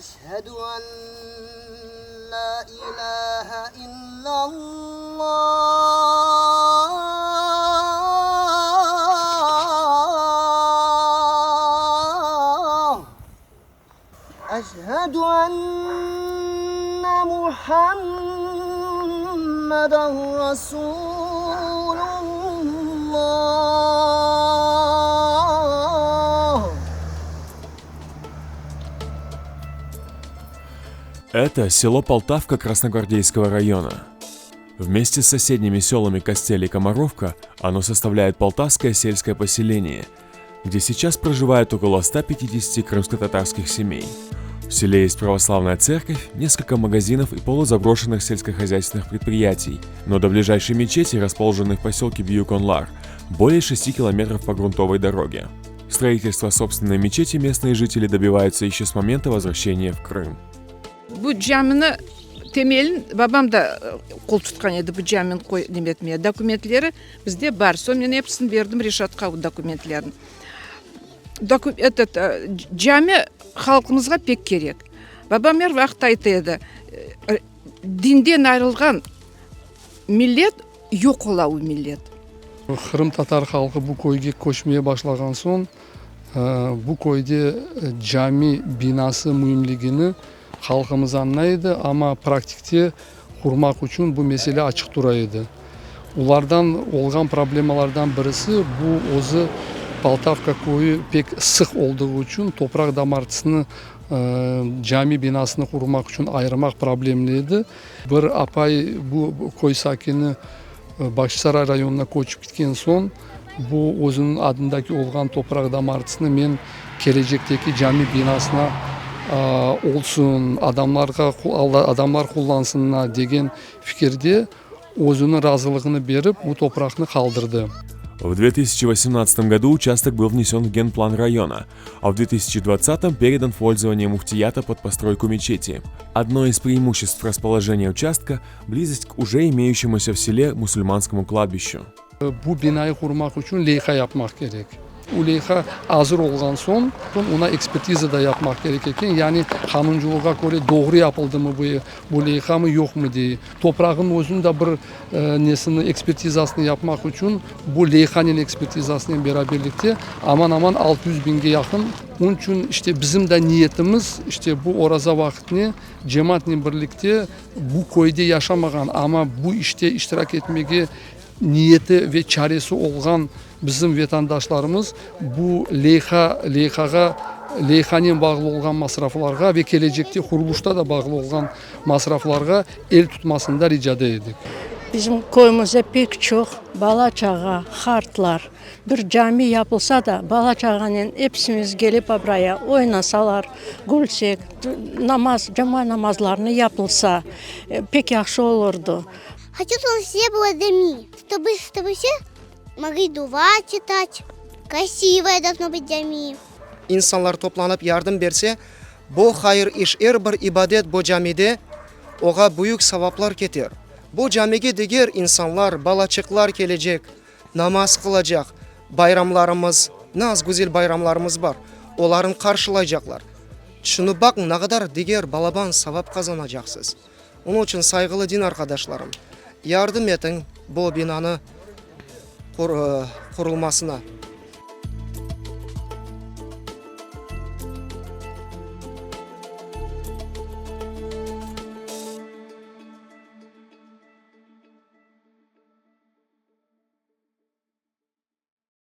Eşhedü en la ilahe illallah. Eşhedü enne Muhammeden Resulullah. Это село Полтавка Красногвардейского района. Вместе с соседними селами Костель и Комаровка оно составляет Полтавское сельское поселение, где сейчас проживает около 150 крымско-татарских семей. В селе есть православная церковь, несколько магазинов и полузаброшенных сельскохозяйственных предприятий, но до ближайшей мечети, расположенной в поселке Бьюконлар, более 6 километров по грунтовой дороге. Строительство собственной мечети местные жители добиваются еще с момента возвращения в Крым. Bu camini temelin babam da qol tutqan edi bu camini qoy nemetmeye. Dokumentleri bizde bar. Soñ men episini berdim Reşatqa o dokumentlerni. Doku etot cami halqımızğa pek kerek. Babam er vaqıt ayta edi, dinden ayrılğan millet yoq ola o millet. Qırımtatar halqı bu köyge köçmeye başlağan soñ, bu köyde cami binası müimligini halqımız añlay edi, amma praktikte qurmaq içün bu mesele açıq tura edi. Olardan olğan problemalardan birisi, bu özü Poltavka köyü pek sıq olduğı içün topraq damartısını cami binasını qurmaq içün ayırmaq problemli edi. Bir apay, bu köy sakini, Bağçasaray rayonına köçip ketken soñ, bu özüniñ adındaki olğan topraq damartısını men kelecekteki cami binasına olsun, adamlarğa, adamlar qullansınlar degen fikirde özüniñ razılığını berip, bu topraqnı qaldırdı. В 2018 году участок был внесен в генплан района, а в 2020 передан в пользование муфтията под постройку мечети. Одно из преимуществ расположения участка – близость к уже имеющемуся в селе мусульманскому кладбищу. Bu binayı qurmaq içün leyha yapmaq kerek. O leyha azır olğan soñ, oña ekspertiza da yapmaq kerek eken, yani qanuncılığa köre doğru yapıldımı bu bu leyhamı, yoqmı dey. Toprağınıñ özüniñ de bir nesini, ekspertizasını yapmaq içün bu leyhanen ekspertizasınen beraberlikte aman-aman 600 biñge yaqın. Onıñ içün işte bizim de niyetimiz, işte bu oraza vaqıtne cemaatnen birlikte bu köyde yaşamağan, amma bu işte iştirak etmege niyeti ve çaresi olğan bizim vetandaşlarımız bu leyha, leyhağa, leyhanen bağlı olğan masraflarğa ve kelecekte qurulışta da bağlı olğan masraflarğa el tutmasında ricada edik. Bizim köyümizde pek çoq bala-çağa, qartlar. Bir cami yapılsa da, bala-çağanen episimiz kelip abraya oynasalar, külsek, namaz, cuma namazlarını yapılsa, pek yahşı olurdı. Хочу, чтобы все было cami, чтобы, чтобы все могли dua читать. Красивое должно быть cami. İnsanlar toplanıp yardım berse, bo hayır iş, er bir ibadet bo camide oğa büyük savaplar keter. Bo camige diger insanlar, balaçıqlar kelecek, namaz qılacaq, bayramlarımız, naz güzel bayramlarımız bar, oların qarşılaycaqlar. Tüşünip baqıñ, naqadar diger balaban savap qazanacaqsız. Onıñ içün, sayğılı din arqadaşlarım, yardım etiñ bo binanı qurulmasına.